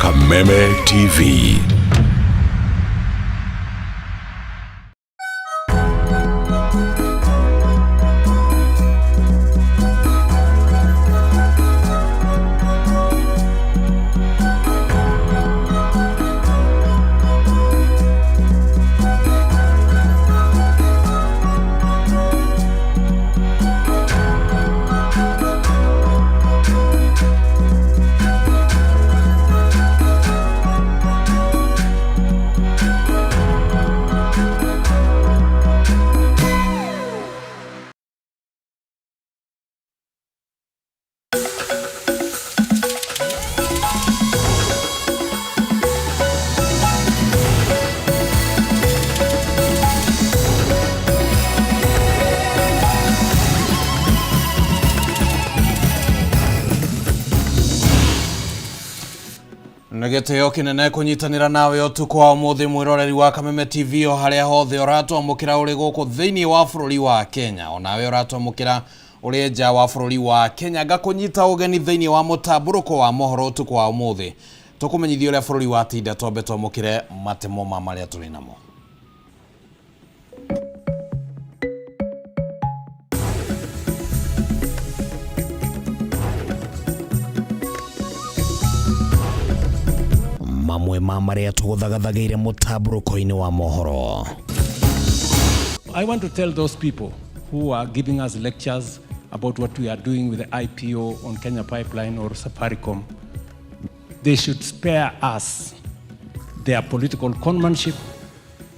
Kameme TV. Nĩ gĩtĩo kĩnene kũnyitanĩra nawe ũtukũ wa ũmũthĩ, mwĩroreri wa Kameme TV, o harĩa hothe ũratwamũkĩra ũrĩ gũkũ thĩinĩ wa bũrũri wa Kenya, onawe ũratwamũkĩra ũrĩ nja wa bũrũri wa Kenya. Ngakũnyita ũgeni thĩinĩ wa mũtambũrũko wa mohoro ũtukũ wa ũmũthĩ, tũkũmenyithia ũrĩa bũrũri watinda. Twambe twamũkĩre matemo ma marĩa tũrĩ namo. Mamwe ma marĩa tũgũthagathagĩire mũtambũrũko-inĩ wa mohoro. I want to tell those people who are giving us lectures about what we are doing with the IPO on Kenya Pipeline or Safaricom, they should spare us their political conmanship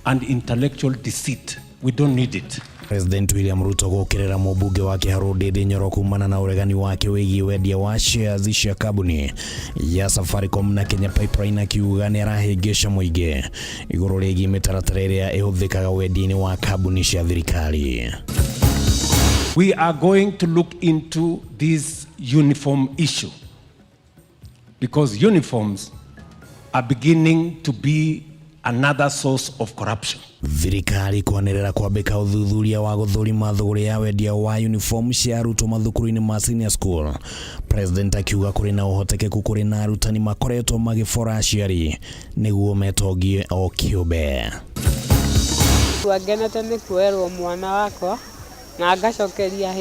and intellectual deceit. We don't need it. President William Ruto gũkĩrĩra mũmbunge wa Kĩharũ Ndindi Nyoro kumana na ũregani wake wĩgiĩ wendia wa shares cia kambuni ya Safaricom na Kenya Pipeline, akiuga nĩ arahĩngĩca mũingĩ igũrũ rĩgiĩ mĩtaratara ĩrĩa ĩhũthĩkaga wendia-inĩ wa kambuni cia thirikari. We are going to look into this uniform issue because uniforms are beginning to be another source of corruption. Thirikari kwanĩrĩra kwambĩka ũthuthuria wa gũthũrima thũgũrĩ ya wendia wa uniform cia arutwo mathukuru-inĩ ma senior school. President akiuga kũrĩ na ũhotekeku kũrĩ na arutani makoretwo magĩbora aciari nĩguo metongie o kĩũmbe. Ngenete nĩ kuoerwo mwana wakwa na ngacokeria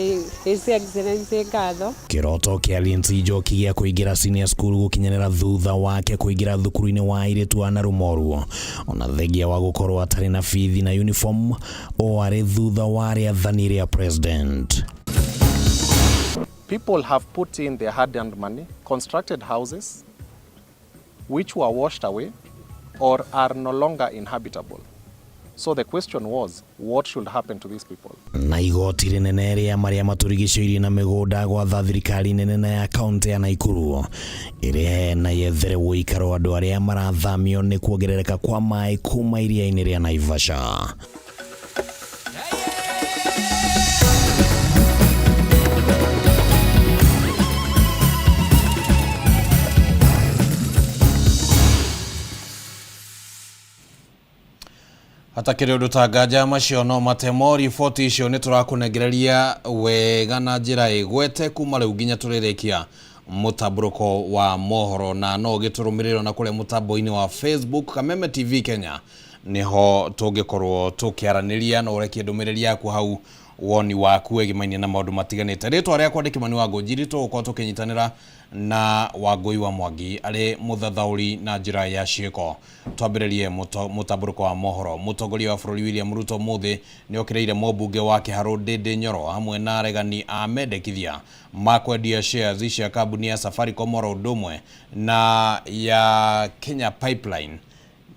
His Excellency ngatho. Kĩroto kĩa Lindsay Njoki gĩa kũingĩra senior school gũkinyanĩra thutha wake kũingĩra thukuru-inĩ wa airĩtu a Narumoru, ona thengia wa gũkorwo atarĩ na bithi na uniform, o arĩ thutha wa rĩathani rĩa president. People have put in their hard-earned money, constructed houses which were washed away or are no longer inhabitable. So the question was, what should happen to these people? Na igoti rĩnene rĩa marĩa matũrigicĩirie na mĩgũnda gwatha thirikari nene na ya kaunti ya Naikuru ĩrĩhe na yethere ũikaro andũ arĩa marathamio nĩ kuongerereka kwa maĩ kuma iria-inĩ rĩa Naivasha. Hatakĩrĩ ũndũ ta nganja macio no matemo. Riboti icio nĩ tũrakũnengereria wega na njĩra ĩgwete kuma rĩu nginya tũrĩrĩkia mũtambũrũko wa mohoro, na no ũgĩtũrũmĩrĩra na kũrĩa mũtambo-inĩ wa Facebook, Kameme TV Kenya, nĩho tũngĩkorwo tũkĩaranĩria na ũrekie ndũmĩrĩri yaku hau, woni waku wĩgĩmainie na maũndũ matiganĩte. Rĩtwa rĩakwa ndĩ Kĩmani wa Ngũnjiri. Tũgũkorwo tũkĩnyitanĩra na Wangũi wa Mwangi arĩ mũthathaũri na njĩra ya ciĩko. Twambĩrĩrie mũtambũrũko wa mohoro. Mũtongoria wa bũrũri William Ruto ũmũthĩ nĩ okĩrĩire mũmbunge wa Kĩharũ Ndindi Nyoro hamwe na aregani a mendekithia ma kwendia shares cia kambuni ya Safaricom oro ũndũ ũmwe na ya Kenya Pipeline,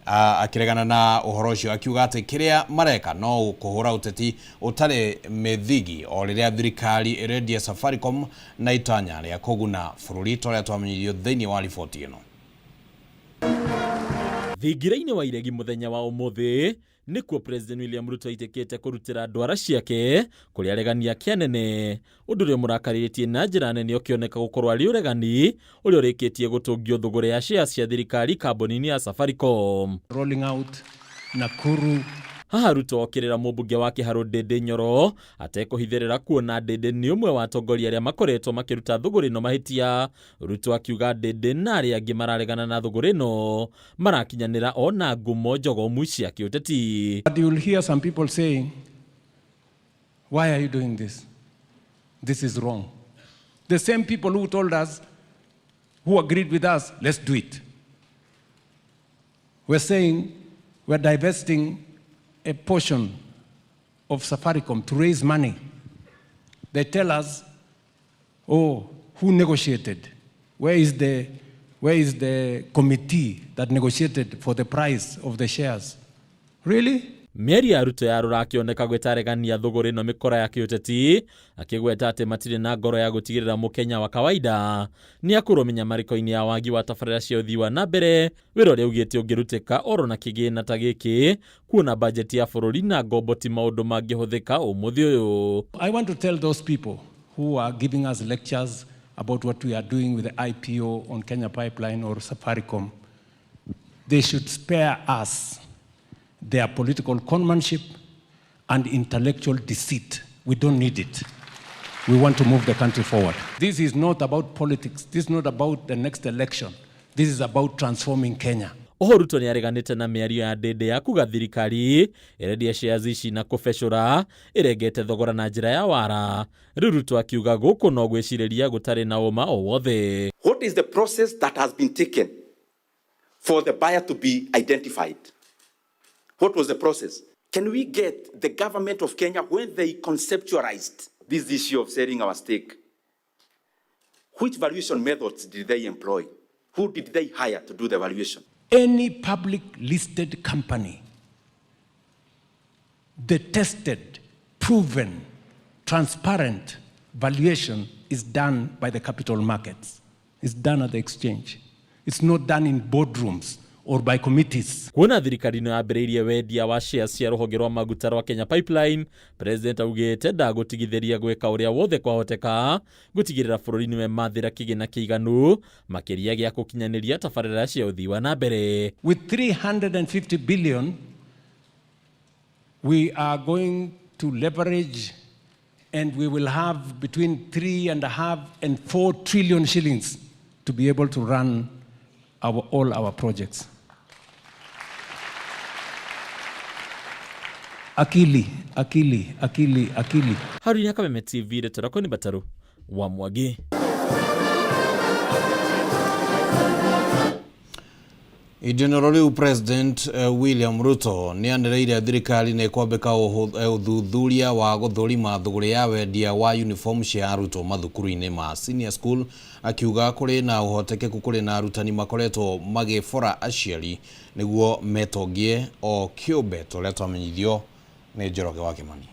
akĩregana na ũhoro ũcio, akiuga atĩ kĩrĩa mareka no kũhũra ũteti ũtarĩ mĩthingi, o rĩrĩa thirikari ĩrendia Safaricom na itanya rĩa kũguna bũrũri, ta ũrĩa twamenyirio thĩinĩ wa riboti ĩno. Thingira-inĩ wa iregi mũthenya wa ũmũthĩ nĩkuo President William Ruto aitĩkĩte kũrutĩra ndwara ciake kũrĩ aregani ake anene, ũndũ ũrĩa ũmũrakarĩtie na njĩra nene, ũkĩoneka gũkorwo arĩ ũregani ũrĩa ũrĩkĩtie gũtũngio thũgũrĩ ya shares cia thirikari kambuni-inĩ ya Safaricom. Rolling out Nakuru. Haha Ruto okĩrĩra mũmbunge wa Kĩharũ Ndĩndĩ Nyoro atekũhithĩrĩra kuona Ndĩndĩ nĩ ũmwe wa atongoria arĩa makoretwo makĩruta thũgũrĩ ĩno mahĩtia. Ruto akiuga Ndĩndĩ na arĩa angĩ mararegana na thũgũrĩ ĩno marakinyanĩra ona ngumo njogomu cia kĩũteti. But you'll hear some people saying, why are you doing this? This is wrong. The same people who told us, who agreed with us, let's do it. We're saying we're divesting a portion of Safaricom to raise money. They tell us, oh, who negotiated? Where is the committee that negotiated for the price of the shares? Really? Mĩario ya Ruto yarũra akĩoneka gwĩtaregania thũgũrĩ ĩno mĩkora ya kĩũteti, akĩgweta atĩ matirĩ na ngoro ya gũtigĩrĩra mũkenya wa kawaida nĩ akũrwo mĩnyamarĩko-inĩ ya wagi wa tabarĩra cia ũthii wa na mbere, wĩra ũrĩa augĩte ũngĩrutĩka oro na kĩgĩna ta gĩkĩ, kuona bajeti ya bũrũri na ngombo ti maũndũ mangĩhũthĩka ũmũthĩ ũyũ. I want to tell those people who are giving us lectures about what we are doing with the IPO on Kenya Pipeline or Safaricom, they should spare us their political conmanship and intellectual deceit. We don't need it. We want to move the country forward. This is not about politics. This is not about the next election. This is about transforming Kenya. Oho Ruto nĩ areganĩte na mĩario ya Ndĩndĩ ya kuga thirikari ĩrendia shares ici na kũbecũra ĩrengete thogora na njĩra ya wara. Rĩu Ruto akiuga gũkũ no gwĩcirĩria gũtarĩ na ũma o wothe. What is the process that has been taken for the buyer to be identified? What was the process? Can we get the government of Kenya, when they conceptualized this issue of selling our stake, which valuation methods did they employ? Who did they hire to do the valuation? Any public listed company, the tested, proven, transparent valuation is done by the capital markets. It's done at the exchange. It's not done in boardrooms or by committees. Kuona thirikari ĩno yambĩrĩirie wendia wa shares cia rũhonge rwa maguta rwa Kenya Pipeline, President augĩte ndagũtigithĩria gwĩka ũrĩa wothe kwahoteka gũtigĩrĩra bũrũri nĩwe mathĩra kĩgĩna kĩiganu makĩria gĩa gũkinyanĩria tabarĩra cia ũthii wa na mbere. With 350 billion, we are going to leverage and we will have between 3.5 and 4 trillion shillings to be able to run all our projects. Akili, akili, akili, akili. Haruni Kameme TV, Ndeto ni Bataru wa Mwagi. Ithĩnĩro rĩu President William Ruto nĩanĩrĩire thirikari nĩ ĩkwambĩka ũthuthuria wa gũthũrima thũgũrĩ ya wendia wa uniform cia arutwo mathukuru-inĩ ma senior school, akiuga kũrĩ na ũhotekeku kũrĩ na arutani makoretwo magĩbora aciari nĩguo metongie o kĩũmbe ta ũrĩa twamenyithio nĩ Njoroge wa Kĩmani.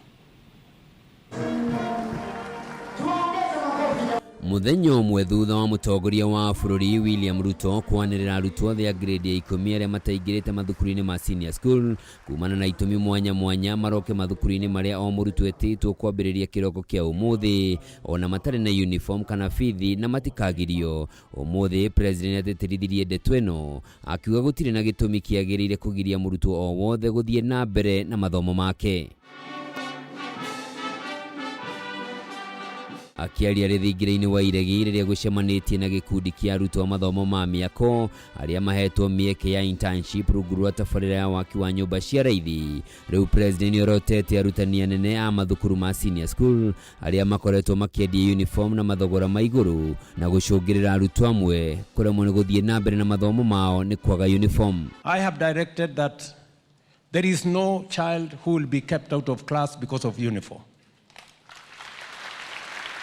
Muthenya ũmwe thutha wa mũtongoria wa bũrũri William Ruto kwanĩrĩra arutwo othe a grade ya 10 arĩa mataingĩrĩte mathukuru-inĩ ma senior school kumana na itũmi mwanya mwanya maroke mathukuru-inĩ marĩa o mũrutwo etĩtwo kwambĩrĩria kĩroko kĩa ũmũthĩ ona matarĩ na uniform kana bithi na matikagirio. Ũmũthĩ president atĩtĩrithirie ndeto ĩno akiuga gũtirĩ na gĩtũmi kĩagĩrĩire kũgiria mũrutwo o wothe gũthiĩ na mbere na mathomo make. Akiaria rĩthingira-inĩ wa Iregi rĩrĩa gũcemanĩtie na gĩkundi kĩa arutwo a mathomo ma mĩako arĩa mahetwo mĩeke ya internship rungu rwa tabarĩra ya waki wa nyũmba cia raithi. Rĩu president nĩorotete arutani anene a mathukuru ma senior school arĩa makoretwo makĩendia uniform na mathogora ma igũrũ na gũcũngĩrĩra arutwo amwe kũremwo nĩ gũthiĩ na mbere na mathomo mao nĩ kwaga uniform. I have directed that there is no child who will be kept out of class because of uniform.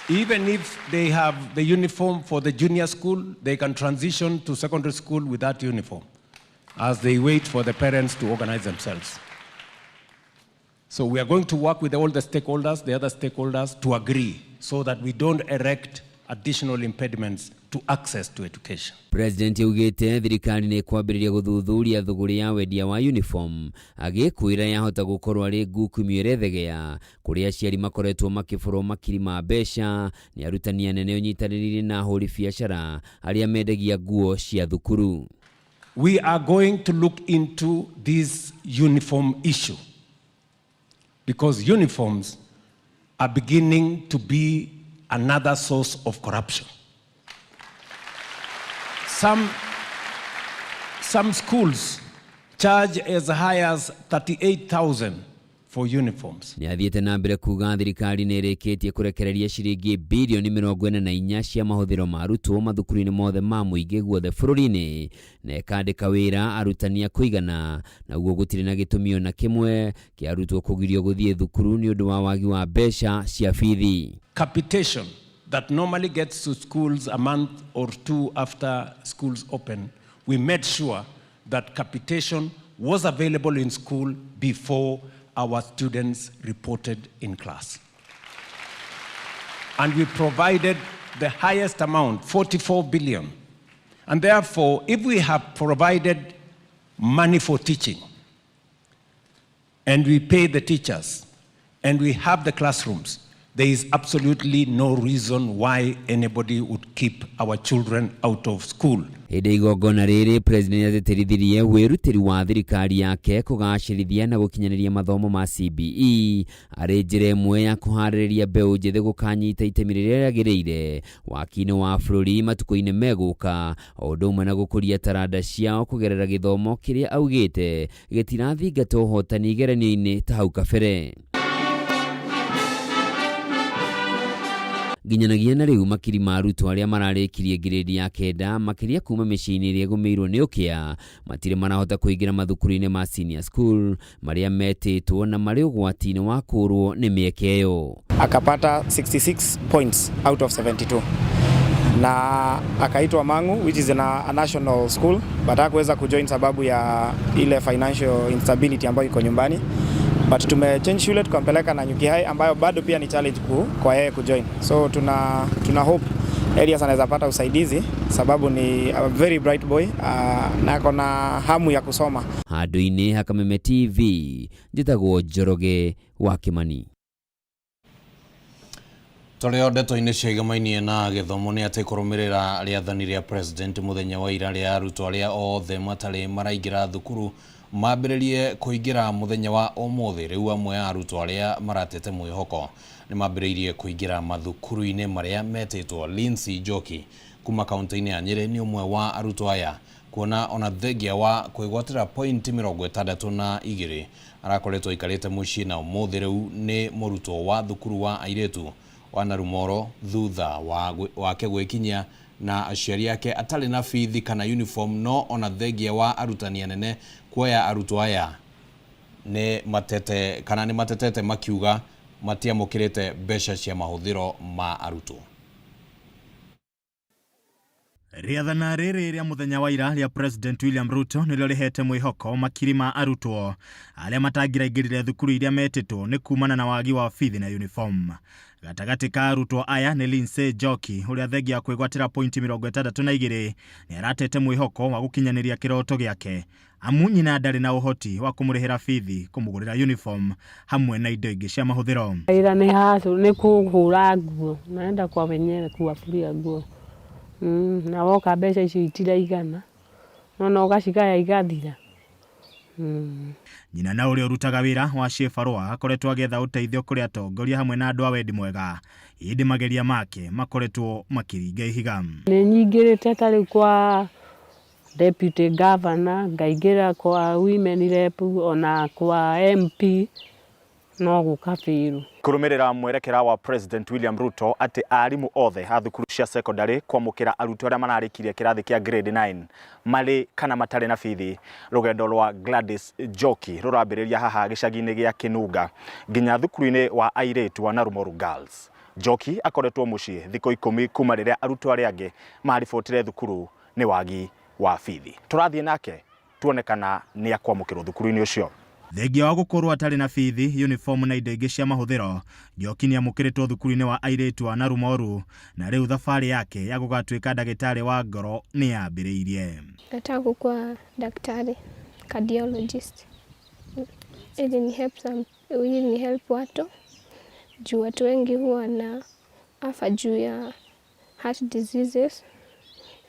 Even if they have the uniform for the junior school, they can transition to secondary school with that uniform as they wait for the parents to organize themselves. So we are going to work with all the stakeholders, the other stakeholders, to agree so that we don't erect additional impediments to access to education. President augite thirikari nĩ kwambĩrĩria gũthuthuria thũgũrĩ ya wendia wa uniform agĩkwĩra yahota gũkorwo arĩ ngukumio ĩrethegea kũrĩa aciari makoretwo makĩborwo makiri ma mbeca nĩ arutani anene ũnyitanĩrĩire na ahũri biacara arĩa mendagia nguo cia thukuru. We are going to look into this uniform issue. Because uniforms are beginning to be another source of corruption. Some schools charge as high as 38,000 for uniforms. Nĩ athiĩte na mbere kuga thirikari nĩ ĩrĩkĩtie kũrekereria ciringi birioni 44 cia mahũthĩro ma arutwo mathukuru-inĩ mothe ma mũingĩ guothe bũrũri-inĩ, na ĩkandĩka wĩra arutani a kũigana, naguo gũtirĩ na gĩtũmi ona kĩmwe kĩa arutwo kũgirio gũthiĩ thukuru nĩ ũndũ wa wagi wa mbeca cia bithi. Capitation that normally gets to schools a month or two after schools open, we made sure that capitation was available in school before our students reported in class. And we provided the highest amount, 44 billion. And therefore, if we have provided money for teaching, and we pay the teachers, and we have the classrooms, there is absolutely no reason why anybody would keep our children out of school. Hĩndĩ igongona rĩrĩ, President nĩatĩtĩrithirie wĩrutĩri wa thirikari yake kũgacĩrithia na gũkinyanĩria mathomo ma CBE arĩ njĩra ĩmwe ya kũharĩrĩria mbeũ njĩthĩ gũkanyita itemi rĩrĩa rĩagĩrĩire waki-inĩ wa bũrũri matukũ-inĩ megũka, o ũndũ ũmwe na gũkũria taranda ciao kũgerera gĩthomo kĩrĩa augĩte gĩtirathingata ũhotani igeranio-inĩ ta hau kabere. Nginyanagia na rĩu makiri ma arutwo arĩa mararĩkirie ngirĩndi ya 9 makĩria kuma mĩciĩ-inĩ ĩrĩa ĩgũmĩirwo nĩ ũkĩa matirĩ marahota kũingĩra mathukuru-inĩ ma senior school marĩa metĩtwo na marĩ ũgwati-inĩ wa kũũrwo nĩ mĩeke ĩyo. Akapata 66 points out of 72 na akaitwa Mangu, which is a national school, but hakuweza kujoin sababu ya ile financial instability ambayo iko nyumbani, but tumechange shule tukampeleka Nanyuki High ambayo bado pia ni challenge kwa yeye kujoin. So tuna hope Elias anaweza pata usaidizi sababu ni a very bright boy, na ako na hamu ya kusoma. Handũ-inĩ ha Kameme TV, njĩtagwo Njoroge wa Kimani. Tũrĩ o ndeto-inĩ ciĩgamainie na gĩthomo nĩ atĩ kũrũmĩrĩra rĩathani rĩa President mũthenya wa ira rĩa arutwo arĩa othe matarĩ maraingĩra thukuru mambĩrĩrie kũingĩra mũthenya wa ũmũthĩ. Rĩu amwe a arutwo arĩa maratete mwĩhoko nĩ mambĩrĩirie kũingĩra mathukuru-inĩ marĩa metĩtwo. Lindsay Njoki kuma kaunti-inĩ ya Nyĩrĩ nĩ ũmwe wa arutwo aya, kuona ona thengia wa kwĩgwatĩra pointi 62 arakoretwo aikarĩte mũciĩ, na ũmũthĩ rĩu nĩ mũrutwo wa thukuru wa airĩtu wa Narumoro thutha wake gwĩkinyia na aciari ake atarĩ na bithi kana uniform. No ona thengia wa arutani anene kuoya arutwo aya nĩ matete kana nĩ matetete makiuga matiamũkĩrĩte mbeca cia mahũthĩro ma arutwo. Rĩathana rĩrĩ rĩa mũthenya wa ira rĩa President William Ruto nĩrĩo rĩhete mwĩhoko makiri ma arutwo arĩa matangĩraingĩrire thukuru iria metĩtwo nĩ kumana na wagi wa bithi na uniform. Gatagatĩ ka arutwo aya nĩ Lindsay Njoki ũrĩa thengia kwĩgwatĩra pointi 62 nĩ aratete mwĩhoko wa gũkinyanĩria kĩroto gĩake, amu nyina ndarĩ na ũhoti wa kũmũrĩhĩra bithi, kũmũgũrĩra uniform hamwe na indo ingĩ cia mahũthĩro. Wĩra nĩ hacu nĩ kũhũra nguo, naenda kwa wenyewe kuwafuria nguo, na woka mbeca icio itiraigana, no ũgacigaya igathira. Nyina na ũrĩa ũrutaga wĩra wa ciĩbarũa akoretwo agĩetha ũteithio kũrĩ atongoria hamwe na andũ a wendi mwega, ĩndĩ mageria make makoretwo makĩringa ihiga. Nĩ nyingĩrĩte ta rĩu kwa deputy governor, ngaingĩra kwa women rep ona kwa MP, no gũkabĩrwo. Kũrũmĩrĩra mwerekera wa President William Ruto atĩ arimũ othe a thukuru cia secondary kwamũkĩra arutwo arĩa mararĩkirie kĩrathi kĩa grade 9 marĩ kana matarĩ na bithi, rũgendo rwa Gladys Njoki rũrambĩrĩria haha gĩcagi-inĩ gĩa Kĩnunga nginya thukuru-inĩ wa airĩtu wa Narumoru Girls. Njoki akoretwo mũciĩ thikũ 10 kuma rĩrĩa arutwo arĩa angĩ maribotire thukuru nĩ wagi wa bithi. Tũrathiĩ nake tuone kana nĩ akwamũkĩrwo thukuru-inĩ ũcio. Thengia wa gũkorwo atarĩ na bithi, uniform na indo ingĩ cia mahũthĩro, Njoki nĩamũkĩrĩtwo thukuru-inĩ wa airĩtu wa Narumoru, na rĩu thabarĩ yake ya gũgatuĩka ndagĩtarĩ wa ngoro nĩ yambĩrĩirie. Nataka kukuwa daktari cardiologist ili ni help some, ili ni help watu juu watu wengi huwa na afa juu ya heart diseases,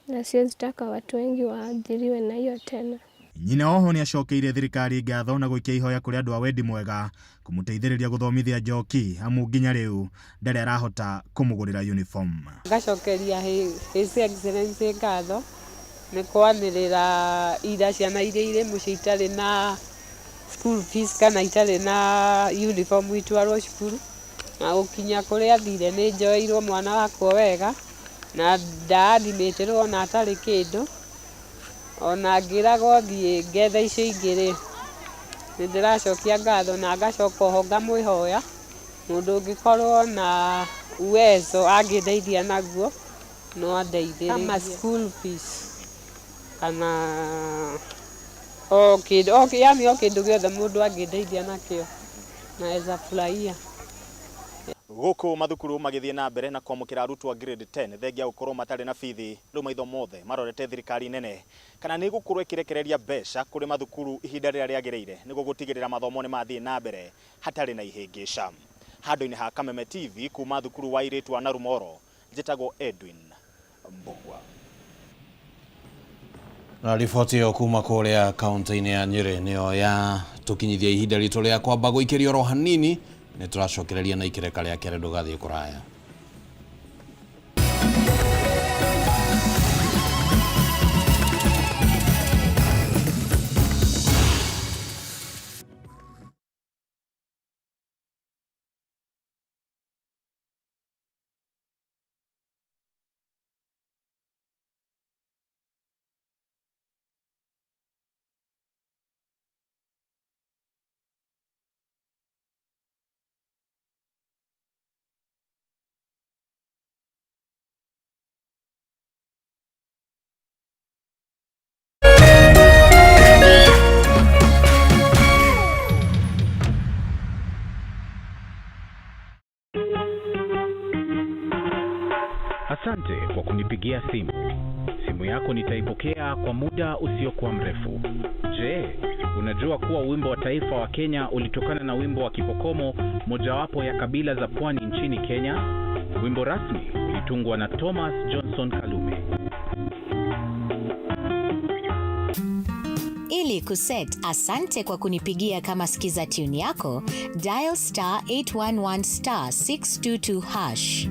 na siwezi taka watu wengi waathiriwe na hiyo tena. Nyina oho nĩ acokeire thirikari ngatho na gũikia ihoya kũrĩ andũ a wendi mwega kũmũteithĩrĩria gũthomithia Njoki amu nginya rĩu ndarĩ arahota kũmũgũrĩra uniform. Ngacokeria His Excellency ngatho nĩ kwanĩrĩra ira ciana iria irĩ mũciĩ itarĩ na school fees kana itarĩ na uniform itwarwo cukuru, na gũkinya kũrĩa athire nĩ njoeirwo mwana wakwa wega na ndaadimĩtĩrwo ona atarĩ kĩndũ, ona ngĩragwo thiĩ ngethe icio ingĩ rĩ, nĩ ndĩracokia ngatho na ngacoka oho ngamwĩhoya mũndũ ũngĩkorwo na uwezo angĩndeithia naguo no andeithĩrĩrie. Kama school fees kana o kĩndũ, yani o kĩndũ gĩothe mũndũ angĩndeithia nakĩo naweza furahia. Gũkũ mathukuru magĩthiĩ na mbere na kwamũkĩra arutwo a grade 10 thengia gũkorwo matarĩ na bithi, rĩu maitho mothe marorete thirikari nene kana nĩ ĩgũkorwo ĩkĩrekereria mbeca kũrĩ mathukuru ihinda rĩrĩa rĩagĩrĩire nĩguo gũtigĩrĩra mathomo nĩ mathiĩ na mbere hatarĩ na ihĩngĩca. Handũ-inĩ ha Kameme TV kuma thukuru wa airĩtu wa Narumoro, njĩtagwo Edwin Mbugua. Na riboti ĩyo kuma kũrĩa kaunti-inĩ ya Nyĩrĩ nĩyo ya tũkinyithia ihinda ritũ rĩa kwamba gũikĩrio oro hanini, nĩ tũracokereria na ikereka rĩa kerĩ ndũgathiĩ kũraya. Asante kwa kunipigia simu. Simu yako nitaipokea kwa muda usiokuwa mrefu. Je, unajua kuwa wimbo wa taifa wa Kenya ulitokana na wimbo wa Kipokomo, mojawapo ya kabila za pwani nchini Kenya? Wimbo rasmi ulitungwa na Thomas Johnson Kalume. Ili kuset asante kwa kunipigia kama skiza tune yako, dial star 811 star 622 hash.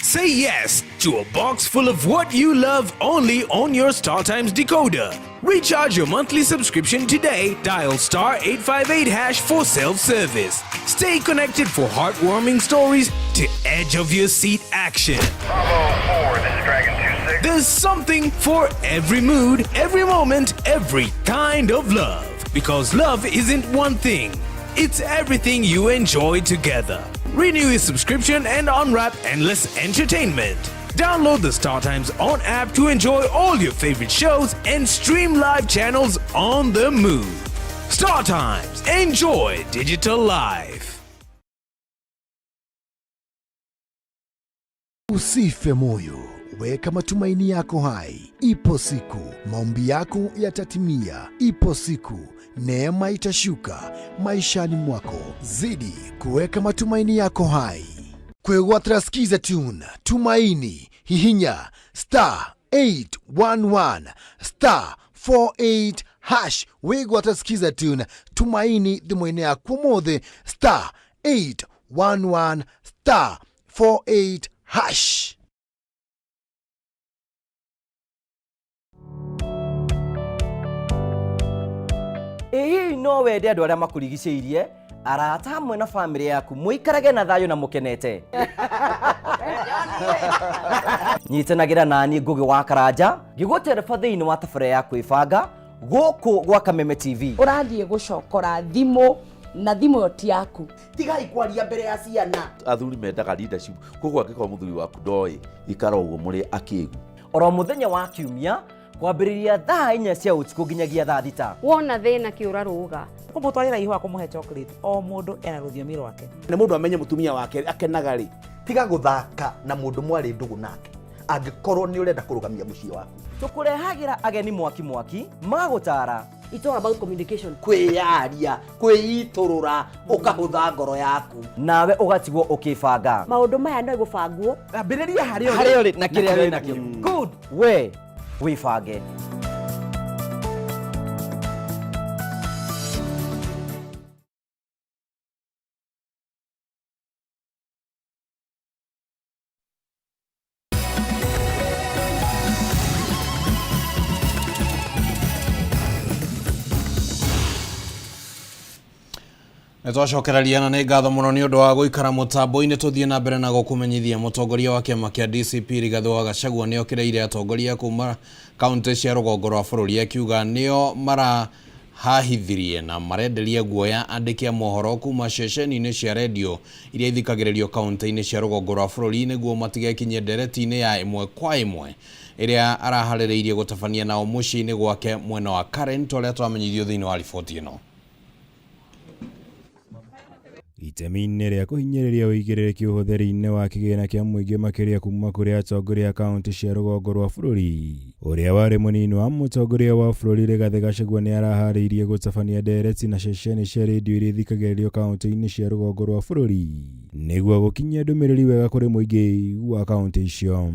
Say yes to a box full of what you love only on your StarTimes decoder. Recharge your monthly subscription today. Dial star 858 hash for self-service. Stay connected for heartwarming stories to edge of your seat action. Bravo 4, this is Dragon 26. There's something for every mood, every moment, every kind of love. Because love isn't one thing. It's everything you enjoy together. Renew your subscription and unwrap endless entertainment. Download the StarTimes On app to enjoy all your favorite shows and stream live channels on the move. StarTimes, enjoy digital life. Usife moyo, weka matumaini yako hai. Ipo siku maombi yako yatatimia. Ipo siku neema itashuka maishani mwako. Zidi kuweka matumaini yako hai. Kwegwatira Skiza Tune, Tumaini, hihinya star 811 star 48 hash. Wigwatira Skiza Tune, Tumaini thimũ-inĩ yaku ũmũthĩ star 811 star 48 hash. Ĩ hihi no wende andũ arĩa makũrigicĩirie, arata hamwe na bamĩrĩ yaku mũikarage na thayũ na mũkenete? Nyitanagĩra nani Ngũgĩ wa Karanja ngĩgũtereba thĩinĩ wa tabarĩra ya kwĩbanga gũkũ gwa Kameme TV. Ũrathiĩ gũcokora thimũ na thimũ ĩyo ti yaku. Tigai kwaria mbere ya ciana. Athuri mendaga leadership, koguo angĩkorwo mũthuri waku ndoĩ ikara ũguo mũrĩ akĩgu. Oro mũthenya wa kiumia kwambĩrĩria thaa 4 cia ũtukũ nginyagia thaa 6. Wona thĩna kĩũra rũga. Kũmũtwarĩra ihũa kũmũhe chocolate, o mũndũ ena rũthiomi rwake. Nĩ mũndũ amenye mũtumia wake akenaga rĩ. Tiga gũthaka na mũndũ mwarĩ ndũgũ nake angĩkorwo nĩ ũrenda kũrũgamia mũciĩ waku. Tũkũrehagĩra ageni mwaki mwaki magũtara It's all about communication. Kwĩyaria, kwĩitũrũra, ũkahũtha ngoro yaku. Nawe ũgatigwo ũkĩbanga. Maũndũ maya no gũbangwo. Ambĩrĩria harĩa Harĩa ũrĩ na kĩrĩa wĩ nakĩo. Good. We wĩbange. Nĩ twacokereria na nĩ ngatho mũno nĩ ũndũ wa gũikara mũtambo-inĩ. Tũthiĩ na mbere na gũkũmenyithia mũtongoria wa kĩama kĩa DCP Rigathĩ wa Gachagua nĩ okĩrĩire atongoria kuma kaunti cia rũgongo rwa bũrũri, akiuga nĩo marahahithirie na marenderia guoya andĩki a mohoro kuma ceceni-inĩ cia redio iria ithikagĩrĩrio kaunti-inĩ cia rũgongo rwa bũrũri nĩguo matigekinyie ndereti-inĩ ya ĩmwe kwa ĩmwe ĩrĩa araharĩrĩirie gũtabania nao mũciĩ-inĩ gwake mwena wa Karen, ta ũrĩa twamenyithio thĩinĩ wa riboti ĩno. Itemi-inĩ rĩa kũhinyĩrĩria ũigĩrĩrĩki ũhũthĩri-inĩ wa kĩgĩna kĩa mũingĩ makĩria kuma kũrĩ atongoria a kaunti cia rũgongo rwa bũrũri, ũrĩa warĩ mũnini wa mũtongoria wa bũrũri Rigathĩ Gachagua nĩ araharĩirie gũtabania ndereti na ceceni cia redio iria ithikagĩrĩrio kaunti-inĩ cia rũgongo rwa bũrũri nĩguo gũkinyia ndũmĩrĩri wega kũrĩ mũingĩ wa kaunti icio.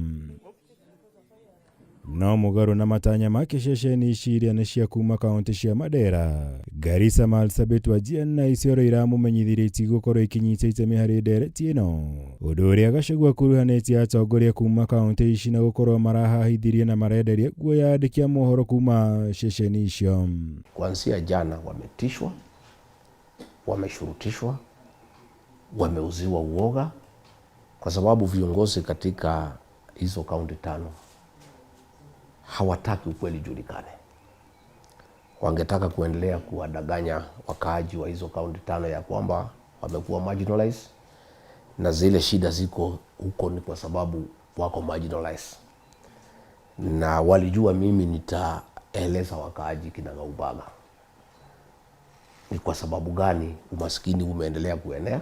No mũgarũ na matanya make, ceceni ici iria nĩ cia kuma kaunti cia Mandera, Garissa, Marsabit, Wajir na Isiolo iramũmenyithirie itigũkorwo ikinyita itemi harĩ ndereti ĩno, ũndũ ũrĩa Gachagua akuruhanĩtie atongoria kuma kaunti ici na gũkorwo marahahithirie na marenderia guoya andĩki a mohoro kuma ceceni icio. Kuanzia jana wametishwa, wameshurutishwa, wameuziwa uoga kwa sababu viongozi katika hizo kaunti tano hawataki ukweli julikane. Wangetaka kuendelea kuwadanganya wakaaji wa hizo kaunti tano ya kwamba wamekuwa marginalized na zile shida ziko huko ni kwa sababu wako marginalized, na walijua mimi nitaeleza wakaaji kinagaubaga ni kwa sababu gani umaskini umeendelea kuenea,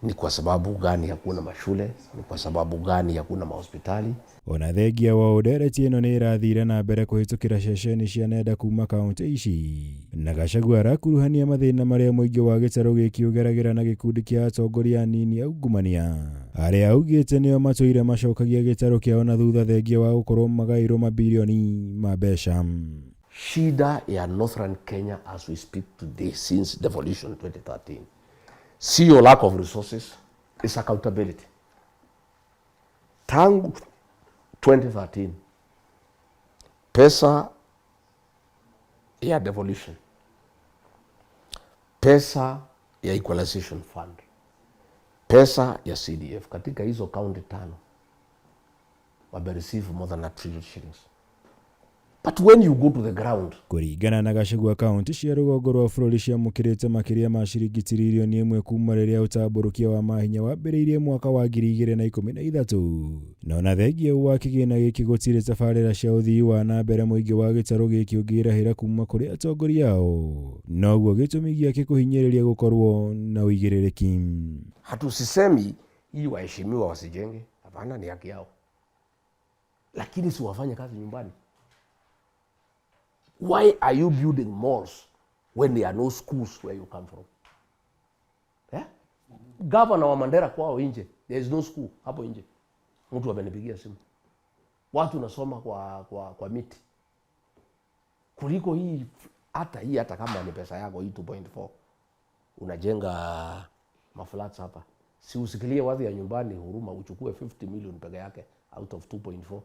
ni kwa sababu gani hakuna mashule, ni kwa sababu gani hakuna mahospitali. Ona thengia wa ndereti ĩno nĩ ĩrathire na mbere kũhĩtũkĩra ceceni cia nenda kuma kaunti ici, na Gachagua arakuruhania mathĩna marĩa mũingĩ wa gĩtarũ gĩkĩ ũgeragĩra na gĩkundi kĩa atongoria anini aungumania arĩa augĩte nĩo matũire macokagia gĩtarũ kĩao na thutha thengia wa gũkorwo magaĩirwo mabirioni ma mbeca. Shida ya Northern Kenya as we speak today since devolution 2013 sio lack of resources, is accountability. Tangu 2013 pesa ya devolution, pesa ya equalization fund, pesa ya CDF katika hizo kaunti tano wamereceive more than a trillion shillings. But when you go to the ground, Kũringana na Gachagua, kaunti cia rũgongo rwa bũrũri ciamũkĩrĩte makĩria ma ciringi tiririoni ĩmwe kuma rĩrĩa ũtambũrũkia wa mahinya wambĩrĩirie mwaka wa 2013, na ona thengia wa kĩgĩna gĩkĩ gũtirĩ tabarĩra cia ũthii wa na mbere mũingĩ wa gĩtarũ gĩkĩ ũngĩrahĩra kuma kũrĩ atongoria ao, noguo gĩtũmi gĩake kũhinyĩrĩria gũkorwo na ũigĩrĩrĩki. Hatusisemi hii waheshimiwa wasijenge, hapana, ni haki yao, lakini si wafanye kazi nyumbani. Why are you building malls when there are no schools where you come from? Yeah? Governor wa Mandera kwao nje, there is no school hapo nje. Mtu amenipigia simu. Watu nasoma kwa miti. Kuliko hii hata hii, hata kama ni pesa yako hii 2.4 unajenga maflats hapa. Si usikilie watu ya nyumbani huruma, uchukue 50 million peke yake out of 2.4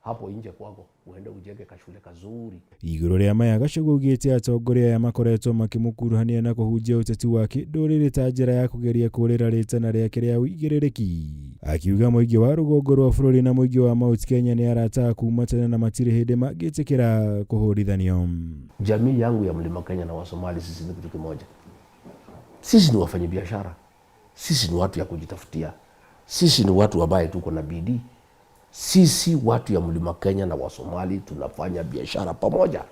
hapo nje kwako uende ujenge kashule kazuri. Igũrũ rĩa maya, Gachagua augĩte atongoria aya makoretwo makĩmũkuruhania na kũhunjia ũteti wa kĩndũrĩrĩ ta njĩra ya kũgeria kũũrĩra rĩtana rĩake rĩa ũigĩrĩrĩki, akiuga mũingĩ wa rũgongo rwa bũrũri na mũingĩ wa Mount Kenya nĩ arata kuma tene na matirĩ hĩndĩ mangĩtĩkĩra kũhũrithanio. Jamii yangu ya Mlima Kenya na Wasomali sisi ni kitu kimoja. Sisi ni wafanyabiashara, sisi ni watu ya kujitafutia, sisi ni watu ambaye tuko na bidii. Sisi watu ya Mlima Kenya na Wasomali tunafanya biashara pamoja,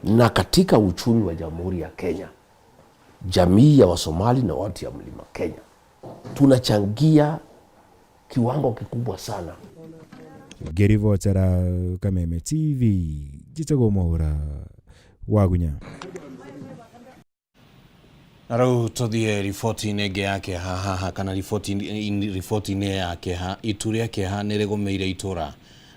na katika uchumi wa Jamhuri ya Kenya, jamii ya Wasomali na watu ya Mlima Kenya tunachangia kiwango kikubwa sana. Ngĩribotera Kameme TV, njĩtagwo Mwaũra Wagunya. Na rĩu tũthiĩ riboti-inĩ ĩngĩ ya kĩeha haha kana riboti-inĩ ya kĩeha. Itu rĩa kĩeha nĩ rĩgũmĩire itũra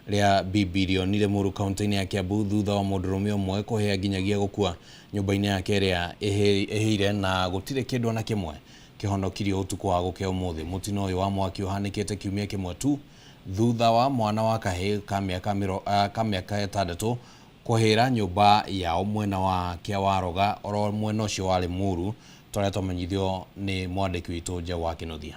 rĩa Bibilioni Limuru kaunti-inĩ ya Kiambu thutha wa mũndũrũme ũmwe kũhĩa nginyagia gũkua nyũmba-inĩ yake ĩrĩa ĩhĩire na gũtirĩ kĩndũ ona kĩmwe kĩhonokirio ũtukũ wa gũkĩa ũmũthĩ. Mũtino ũyũ wa mwaki ũhanĩkĩte kiumia kĩmwe tu thutha wa mwana wa kahĩĩ ka mĩaka 6 kũhĩra nyũmba yao mwena wa Kĩawaroga oro mwena ũcio wa Limuru, tũrĩa twamenyithio nĩ mwandĩki witũ Njaũ wa Kĩnuthia.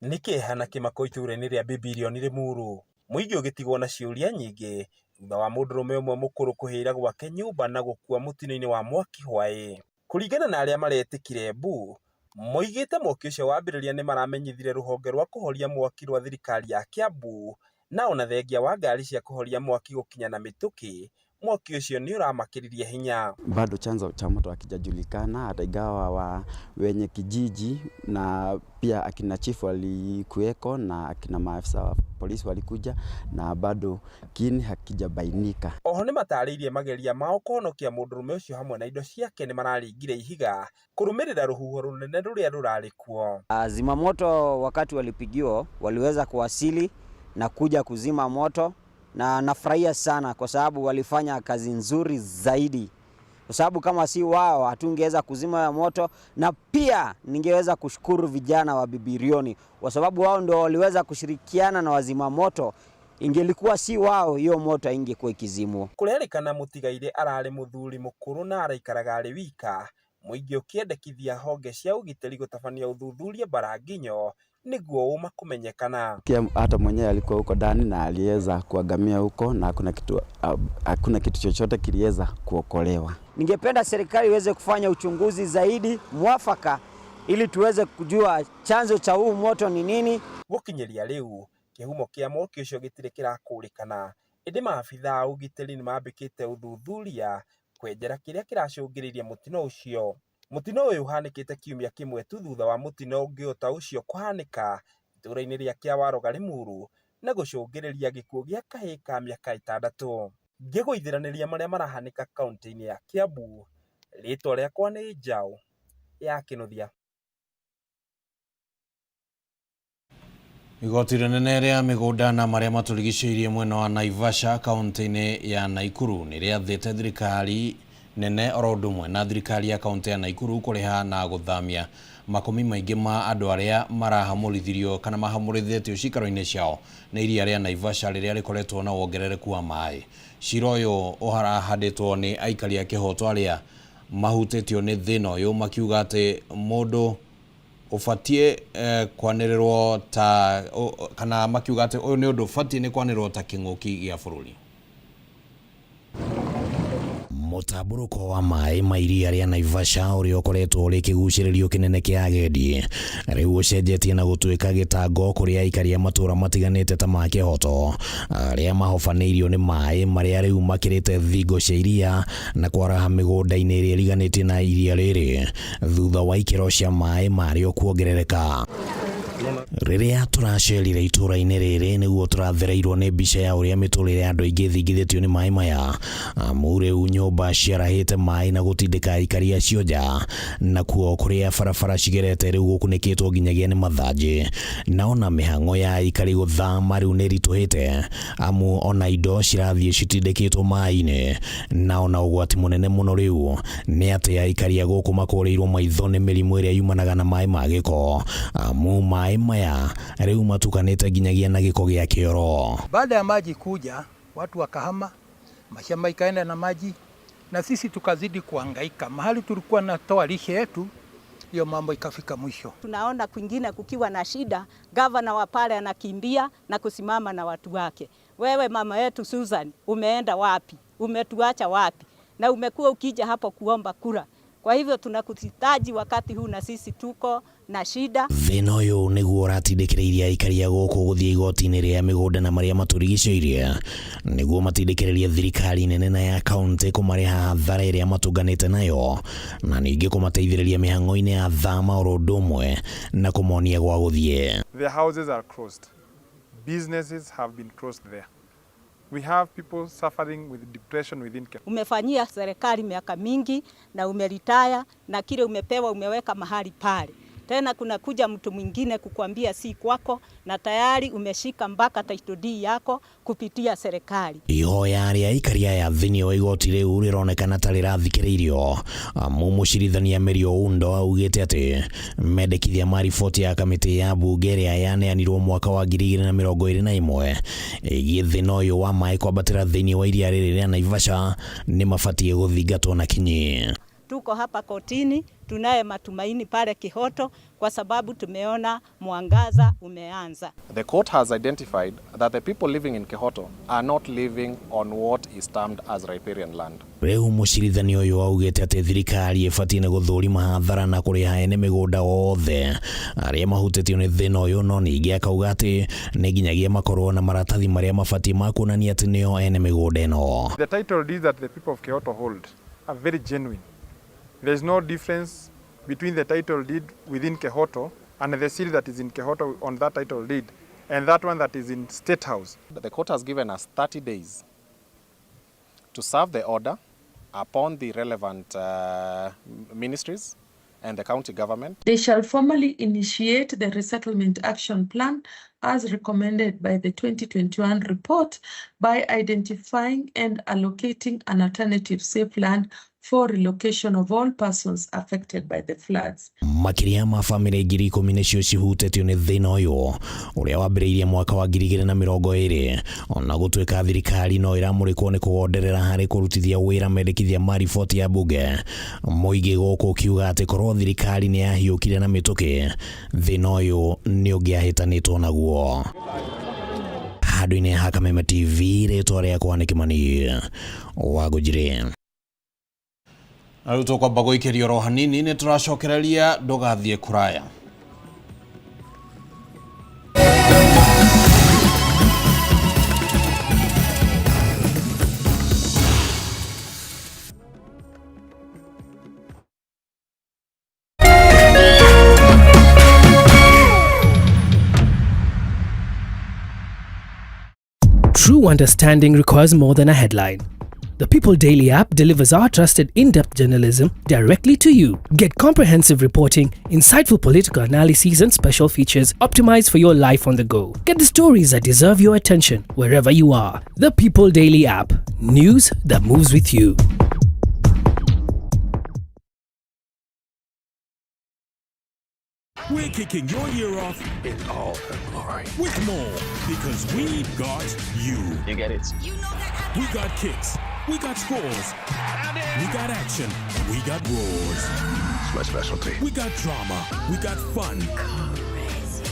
Nĩ kĩeha na kĩmako itũũra-inĩ rĩa Bibilioni Limuru, mũingĩ ũgĩtigwo na ciũria nyingĩ thutha wa mũndũrũme ũmwe mũkũrũ kũhĩra gwake nyũmba na gũkua mũtino-inĩ wa mwaki hwaĩ. Kũringana na arĩa maretĩkire mbu, moigĩte mwaki ũcio wambĩrĩria nĩ maramenyithirie rũhonge rwa kũhoria mwaki rwa thirikari ya Kiambu, na ona thengia wa ngari cia kũhoria mwaki gũkinya na mĩtũkĩ, mwaki ũcio nĩ ũramakĩririe hinya. Bado chanzo cha moto hakijajulikana, hata ingawa wa wenye kijiji na pia akina chifu walikuweko na akina maafisa wa polisi walikuja, na bado kiini hakijabainika. Oho nĩ matarĩirie mageria mao kũhonokia mũndũrũme ũcio hamwe na indo ciake nĩ mararingire ihiga kũrũmĩrĩra rũhuho rũnene rũrĩa rũrarĩ kuo. Zimamoto wakati walipigiwa waliweza kuwasili na kuja kuzima moto, na nafurahia sana kwa sababu walifanya kazi nzuri zaidi, kwa sababu kama si wao hatungeweza kuzima ya moto. Na pia ningeweza kushukuru vijana wa Bibirioni kwa sababu wao ndio waliweza kushirikiana na wazima moto. Ingelikuwa si wao, hiyo moto haingekuwa ikizimwa. Kũrerĩkana mũtigaire ararĩ mũthuri mũkũrũ na araikaraga arĩ wika, mũingĩ ũkĩendekithia honge cia ũgitĩri gũtabania ũthuthuria mbaranginyo nĩguo ũma kũmenyekana. Pia hata mwenyewe alikuwa huko ndani na aliweza kuangamia huko, na hakuna kitu chochote kiliweza kuokolewa. Ningependa serikali iweze kufanya uchunguzi zaidi mwafaka ili tuweze kujua chanzo cha huu moto ni nini. Gũkinyĩria rĩu kĩhumo kĩa mwaki ũcio gĩtirĩ kĩrakũrĩkana, ĩndĩ maabithaa a ũgitĩri nĩmambĩkĩte ũthuthuria kwenjera kĩrĩa kĩracũngĩrĩirie mũtino ũcio. Mũtino ũyũ ũhanĩkĩte kiumia kĩmwe tu thutha wa mũtino ũngĩ o ta ũcio kũhanĩka itũũra-inĩ rĩa Kĩawaroga Limuru na gũcũngĩrĩria gĩkuũ gĩa kahĩĩ ka mĩaka 6. Ngĩgũithiranĩria marĩa marahanĩka kaunti-inĩ ya Kiambu, rĩtwa rĩakwa nĩ Njaũ ya Kĩnuthia. Igoti rĩnene rĩa mĩgũnda na marĩa matũrigicĩirie mwena wa Naivasha kaunti-inĩ ya Nakuru nĩ rĩathĩte thirikari nene oro ũndũ ũmwe na thirikari ya kaunti ya Nakuru kũrĩha na gũthamia makũmi maingĩ ma andũ arĩa marahamũrithirio kana mahamũrithĩtio ciikaro-inĩ ciao nĩ iria rĩa Naivasha rĩrĩa rĩkoretwo na wongerereku wa maĩ. Cira ũyũ ũrahandĩtwo nĩ aikari a kĩhoto arĩa mahutĩtio nĩ thĩna ũyũ makiuga atĩ mũndũ ũbatiĩ kwanĩrĩrwo ta kana makiuga atĩ ũyũ nĩ ũndũ ũbatiĩ nĩ kwanĩrĩrwo ta kĩng'ũki gĩa bũrũri. Mũtambũrũko wa maĩ ma iria rĩa Naivasha ũrĩa ũkoretwo ũrĩ kĩgucĩrĩrio kĩnene kĩa agendi rĩu ũcenjetie na gũtuĩka gĩtango kũrĩ aikari a matũũra matiganĩte ta ma Kĩhoto arĩa mahobanĩirio nĩ maĩ marĩa rĩu makĩrĩte thingo cia iria na kwaraha mĩgũnda-inĩ ĩrĩa ĩriganĩtie na iria rĩrĩ thutha wa ikĩro cia maĩ marĩo kuongerereka. Rĩrĩa tũracerire itũũra-inĩ rĩrĩ nĩguo tũrathereirwo nĩ mbica ya ũrĩa mĩtũrĩre ya andũ aingĩ ĩthingithĩtio nĩ maĩ maya, amu rĩu nyũmba ciarahĩte maĩ na gũtindĩka aikari acio nja, nakuo kũrĩa barabara cigerete rĩu gũkunĩkĩtwo nginyagia nĩ mathanjĩ, na ona mĩhang'o ya aikari gũthama rĩu nĩ ĩritũhĩte, amu ona indo cirathiĩ citindĩkĩtwo maĩ-inĩ, na ona ũgwati mũnene mũno rĩu nĩ atĩ aikari a gũkũ makũrĩirwo maitho nĩ mĩrimũ ĩrĩa yumanaga na maĩ ma gĩko, amu maĩ maya rĩu matukanĩte nginyagia na gĩko gĩa kĩoro. Baada ya maji kuja, watu wakahama, mashamba ikaenda na maji, na sisi tukazidi kuhangaika. Mahali tulikuwa natoa lishe yetu, hiyo mambo ikafika mwisho. Tunaona kwingine kukiwa na shida, gavana wa pale anakimbia na kusimama na watu wake. Wewe mama yetu Susan, umeenda wapi? Umetuacha wapi? Na umekuwa ukija hapo kuomba kura. Kwa hivyo tunakuhitaji wakati huu na sisi tuko na shida. Thĩna ũyũ nĩguo ũratindĩkĩrĩirie aikari a gũkũ gũthiĩ igoti-inĩ rĩa mĩgũnda na marĩa matũrigicĩirie nĩguo matindĩkĩrĩrie thirikari nene na ya kaunti kũmarĩha hathara ĩrĩa matũnganĩte nayo na ningĩ kũmateithĩrĩria mĩhang'o-inĩ ya thama oro ũndũ ũmwe na kũmonia gwa gũthiĩ. Their houses are closed. Businesses have been closed there. We have people suffering with depression within Kenya. Umefanyia serikali miaka mingi na umeritaya na kile umepewa umeweka mahali pale. Tena kuna kuja mtu mwingine kukuambia si kwako, na tayari umeshika mpaka title deed yako kupitia serikali. Ihoya rĩa aikari aya thĩinĩ wa igoti rĩu rĩronekana ta rĩrathikĩrĩirio amu mũcirithania Mary Oundo augĩte atĩ mendekithia ma riboti ya kamĩtĩ ya mbunge ĩrĩa yaneanirwo mwaka wa 2021 ĩgiĩ thĩna ũyũ wa maĩ kwambatĩra thĩinĩ wa iria rĩrĩ rĩa Naivasha nĩ mabatiĩ gũthingatwo na kinyi. Tuko hapa kotini, tunaye matumaini pale Kihoto kwa sababu tumeona mwangaza umeanza. The court has identified that the people living in Kihoto are not living on what is termed as riparian land. Rĩu mũcirithania ũyũ augĩte atĩ thirikari ĩbatiĩ nĩ gũthũrima hathara na kũrĩha ene mĩgũnda othe arĩa mahutĩtio nĩ thĩna ũyũ, no ningĩ akauga atĩ nĩ nginyagia makorwo na maratathi marĩa mabatiĩ ma kuonania atĩ nĩo ene mĩgũnda ĩno. The title deeds that the people of Kihoto hold are very genuine. There is no difference between the title deed within Kihoto and the seal that is in Kihoto on that title deed and that one that is in State House. The court has given us 30 days to serve the order upon the relevant ministries and the county government. They shall formally initiate the resettlement action plan as recommended by the 2021 report by identifying and allocating an alternative safe land for relocation of all persons affected by the floods. Makĩria ma bamĩrĩ 10,000 nĩcio cihutĩtio nĩ thĩna ũyũ ũrĩa wambĩrĩirie mwaka wa 2020 ona gũtuĩka thirikari no ĩramũrĩkwo nĩ kũgonderera harĩ kũrutithia wĩra mendekithia ma riboti ya mbunge. Mũingĩ gũkũ ũkiuga atĩ korwo thirikari nĩ yahiũkire na mĩtũkĩ thĩna ũyũ nĩ ũngĩahĩtanĩtwo naguo. Handũ-inĩ ha Kameme TV, rĩtwa rĩakwa nĩ Kĩmani wa Ngũnjiri. Na rĩu tũkwamba gũikĩrio oro hanini nĩ tũracokereria ndũgathiĩ kũraya. True understanding requires more than a headline. The People Daily app delivers our trusted in-depth journalism directly to you. Get comprehensive reporting, insightful political analyses, and special features optimized for your life on the go. Get the stories that deserve your attention wherever you are. The People Daily app. News that moves with you. We're kicking your year off in all her glory with more, because we got you. You get it. We got kicks. We got scores. We got action. We got roars. It's my specialty. We got drama. We got fun.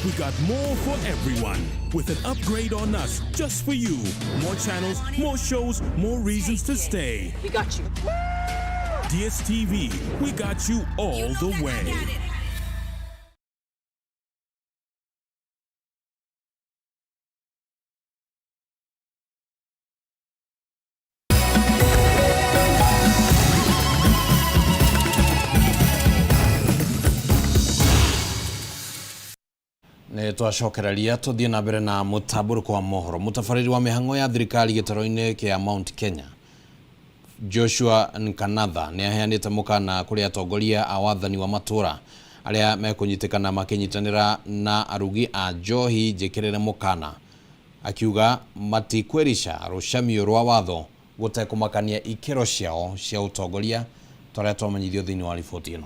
We got more for everyone. With an upgrade on us just for you. More channels, more shows, more reasons to stay. We got you. DSTV, we got you all the way. Nĩ twacokereria tũthiĩ na mbere na mũtambũrũko wa mohoro. Mũtabarĩri wa mĩhang'o ya thirikari gĩtarũ-inĩ kĩa Mount Kenya Joshua Nkanatha nĩ aheanĩte mũkana kũrĩ atongoria a wathani wa matũra arĩa mekũnyitĩkana makĩnyitanĩra na arugi a njohi njĩkĩrĩre mũkana, akiuga matikwĩrica rũcamio rwa watho gũtekũmakania ikĩro ciao cia ũtongoria ta ũrĩa twamenyithio thĩinĩ wa riboti ĩno.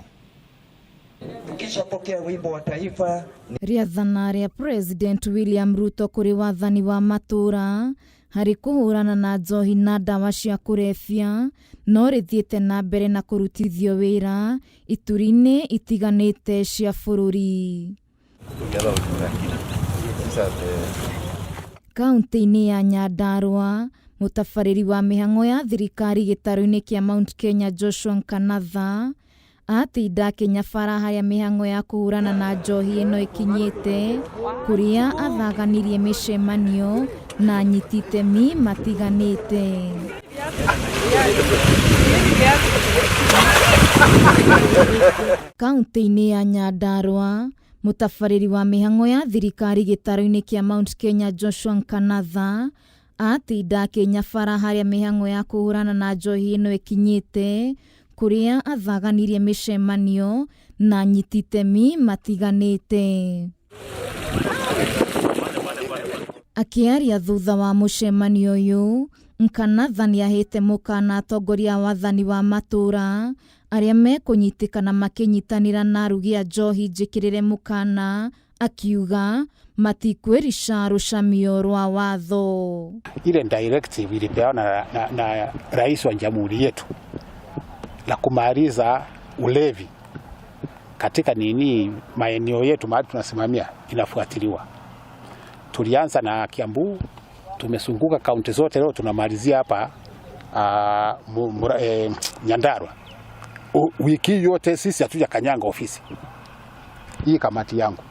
Tukishapokea wimbo wa taifa. Rĩathana rĩa President William Ruto kũrĩ wathani wa matũra harĩ kũhũrana na njohi na ndawa cia kũrebia no rĩthiĩte na mbere na kũrutithio wĩra ituri-inĩ itiganĩte cia bũrũri. Kaunti-inĩ ya Nyandarua, mũtabarĩri wa mĩhang'o ya thirikari gĩtarũ-inĩ kĩa Mount Kenya Joshua Nkanatha atinda akĩnyabara harĩa mĩhang'o ya kũhũrana na njohi ĩno ĩkinyĩte, kũrĩa athaganirie mĩcemanio na anyiti itemi matiganĩte. Kaunti-inĩ ya Nyandarua, mũtabarĩri wa mĩhang'o ya thirikari gĩtarũ-inĩ kĩa Mount Kenya Joshua Nkanatha Atinda akĩnyabara harĩa mĩhang'o ya kũhũrana na njohi ĩno ĩkinyĩte, kũrĩa athaganirie mĩcemanio na anyiti itemi matiganĩte. Akĩaria thutha wa mũcemanio ũyũ, Nkanatha nĩahĩte mũkana atongoria a wathani wa matũra arĩa mekũnyitĩkana makĩnyitanĩra na arugi a njohi njĩkĩrĩre mũkana, akiuga matikwĩrica rũcamio rwa watho. Ile directive ilipeana na rais wa jamhuri yetu la kumaliza ulevi katika nini maeneo yetu mahali tunasimamia inafuatiliwa. Tulianza na Kiambu, tumezunguka kaunti zote, leo tunamalizia hapa Nyandarua. Wiki yote sisi hatuja kanyanga ofisi hii. Kamati yangu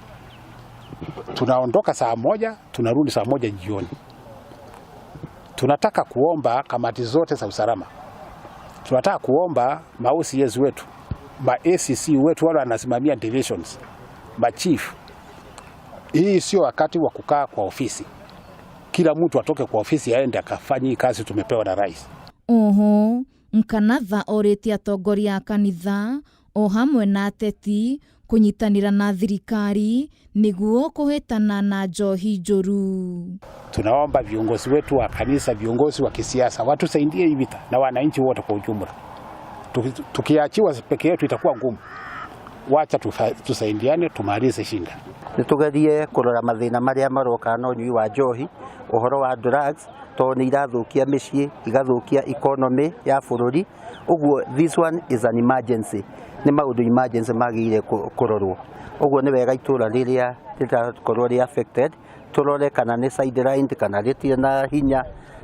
tunaondoka saa 1 tunarudi saa 1 jioni. Tunataka kuomba kamati zote za usalama, tunataka kuomba ma OCS wetu, ma ACC wetu wale wanasimamia divisions, ma chief. Hii sio wakati wa kukaa kwa ofisi. Kila mtu atoke kwa ofisi aende akafanye kazi tumepewa na rais. Oho, Nkanatha orĩtie atongoria a kanitha o hamwe na ateti kũnyitanĩra na thirikari nĩguo kũhĩtana na njohi njũru. Tunaomba viongozi wetu wa kanisa, viongozi wa kisiasa watusaidie hii vita na wananchi wote kwa ujumla. Tukiachiwa peke yetu itakuwa ngumu. Wacha tusaidiane tumalize shinda. Nitugerie kurora mathina maria maroka na unyui wa njohi, uhoro wa drugs, to ni irathukia miciĩ, igathukia economy ya bũrũri. Ũguo this one is an emergency, nĩ maũndũ emergency magĩrĩire kũrorwo. Ũguo nĩ wega itũra rĩrĩa rĩrakorwo rĩ affected tũrore kana nĩ sidelined kana rĩtirĩ na hinya,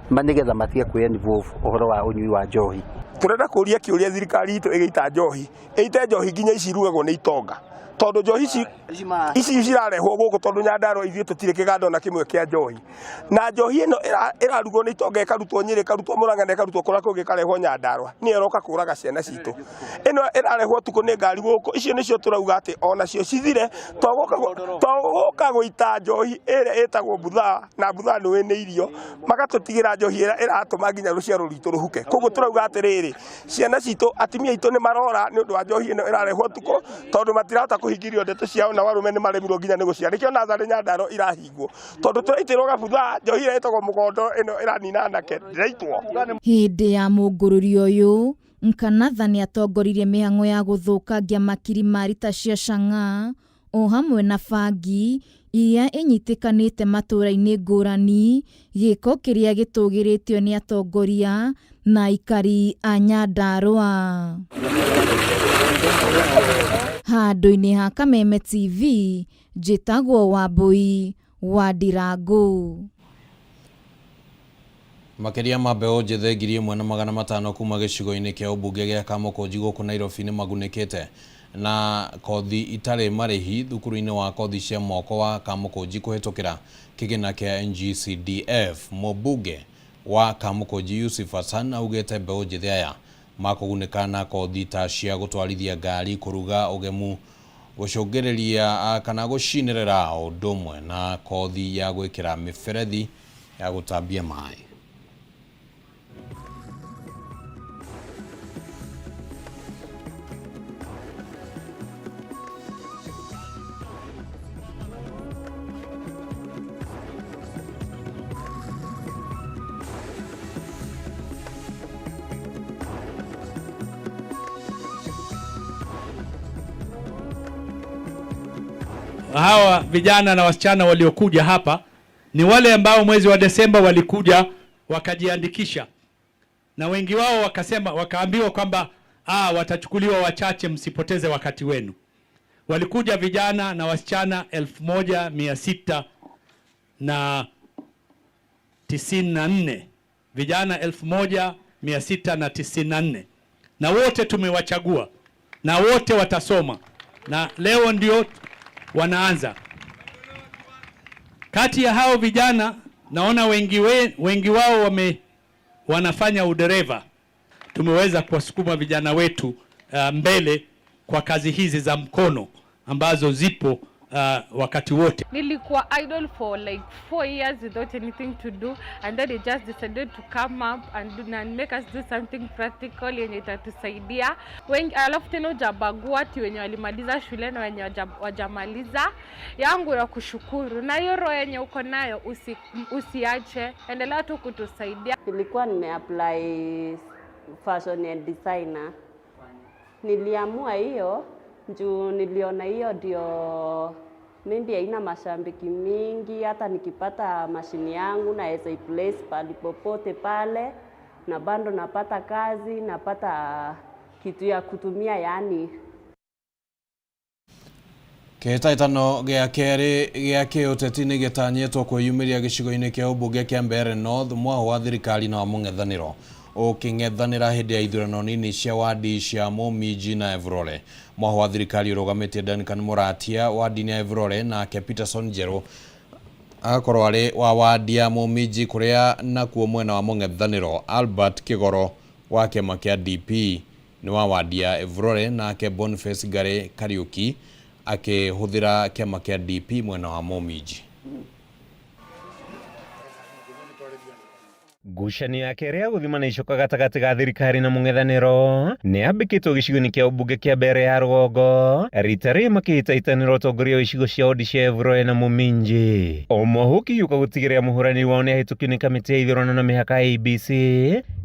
ma nĩgetha matige kwĩ involve ũhoro wa ũnyui wa njohi. Turenda kũria kĩũria thirikari itũ ĩgĩita njohi, ĩite njohi nginya ici irugagwo nĩ itonga, tondũ njohi ici cirarehwo gũkũ, tondũ Nyandarua ithuĩ tũtirĩ kĩganda ona kĩmwe kĩa njohi, na njohi ĩno ĩrarugwo nĩ itonga, ĩkarutwo Nyĩrĩ, ĩkarutwo Mũrang'a na ĩkarutwo kũrĩa kũngĩ ĩkarehwo Nyandarua, nĩyo ĩroka kũraga ciana citũ. Ĩno ĩrarehwo ũtukũ nĩ ngari gũkũ, icio nĩcio tũrauga atĩ onacio cithire, togũka gũita njohi ĩrĩa ĩtagwo buthaa, na buthaa nĩ nĩ irio, magatũtigĩra njohi ĩrĩa ĩratũma nginya rũciaro rwitũ rũhuke. Koguo tũrauga atĩrĩrĩ, ciana citũ, atumia aitũ nĩ marora nĩ ũndũ wa njohi ĩno ĩrarehwo ũtukũ, tondũ matirahota kũhingĩrio ndeto ciao, na arume nĩ maremirwo nginya nĩ gũciara. Nĩkĩo natharĩ Nyandarua irahingwo, tondũ tũraitĩrwo gabutha, njohi ĩrĩa ĩtagwo mũgondo ĩno ĩranina anake ndĩraitwo. Hĩndĩ ya mũngũrũri ũyũ, Nkanatha nĩatongoririe mĩhang'o ya gũthũkangia makiri ma rita cia cang'a o hamwe na bangi iria ĩnyitĩkanĩte matũra-inĩ ngũrani, gĩko kĩrĩa gĩtũgĩrĩtio nĩ atongoria na aikari a Nyandarua. Handũ-inĩ ha Kameme TV, njĩtagwo Wambui wa Ndirangu. Makĩria ma mbeũ njĩthĩ 1500 kuma gĩcigo-inĩ kĩa ũmbunge gĩa Kamũkũnji gũkũ Nairobi nĩ magunĩkĩte na kothi itarĩ marĩhi thukuru-inĩ wa kothi cia moko wa Kamũkũnji kũhĩtũkĩra kĩgĩna kĩa NGCDF. Mũmbunge wa Kamũkũnji Yusuf Hassan augĩte mbeũ njĩthĩ aya makũgunĩka na kothi ta cia gũtwarithia ngari, kũruga, ũgemu, gũcũngĩrĩria kana gũcinĩrĩra, o ũndũ ũmwe na kothi ya gwĩkĩra mĩberethi ya gũtambia maĩ. Hawa vijana na wasichana waliokuja hapa ni wale ambao mwezi wa Desemba walikuja wakajiandikisha, na wengi wao wakasema, wakaambiwa kwamba watachukuliwa wachache, msipoteze wakati wenu. Walikuja vijana na wasichana 1694, vijana 1694, na wote tumewachagua na wote watasoma, na leo ndio wanaanza. Kati ya hao vijana naona wengi wao wanafanya udereva. Tumeweza kuwasukuma vijana wetu mbele kwa kazi hizi za mkono ambazo zipo wakati wote. Nilikuwa idle for like 4 years without anything to do, and then they just decided to come up and make us do something practical yenye itatusaidia wengi. Alafu tena ujabagua ati wenye walimaliza shule na wenye wajamaliza. Yangu ya kushukuru, na hiyo roho yenye uko nayo usiache, endelea tu kutusaidia. Nilikuwa nimeapply fashion and designer. Niliamua hiyo juu niliona hiyo ndio maybe haina mashabiki mingi, hata nikipata mashini yangu naweza iplace pali popote pale, na bado napata kazi, napata kitu ya kutumia yani. Kĩhĩtahĩtano gĩa kerĩ gĩa kĩũteti nĩ gĩtanyĩtwo kwĩyumĩria gĩcigo-inĩ kĩa ũmbunge kĩa Mbeere North, mwaho wa thirikari na wa mũng'ethanĩro ũkĩng'ethanĩra hĩndĩ ya ithurano nini cia wadi cia Muminji na Evurore. Mwaho wa thirikari ũrũgamĩtie Duncan Mũratia wadi-inĩ ya Evurore, nake Peterson Njerũ agakorwo arĩ wa wadi ya Muminji, kũrĩa nakuo mwena wa mũng'ethanĩro Albert Kĩgoro wa kĩama kĩa DP nĩ wa wadi ya Evurore, nake Boniface Ngari Kariuki akĩhũthĩra kĩama kĩa DP mwena wa Muminji. Ngucanio ya kerĩ ya gũthimana icoka gatagatĩ ga thirikari na mũng'ethanĩro nĩ yambĩkĩtwo gĩcigo-inĩ kĩa ũmbunge kĩa Mbeere ya rũgongo, rita rĩrĩ makĩhĩtahĩtanĩra ũtongoria wa icigo cia wodi cia Evurore na Muminji, o mwaho ũkĩhiũka gũtigĩrĩra mũhũranĩri wao nĩ ahĩtũkio nĩ kamĩtĩ ya ithurano na mĩhaka IEBC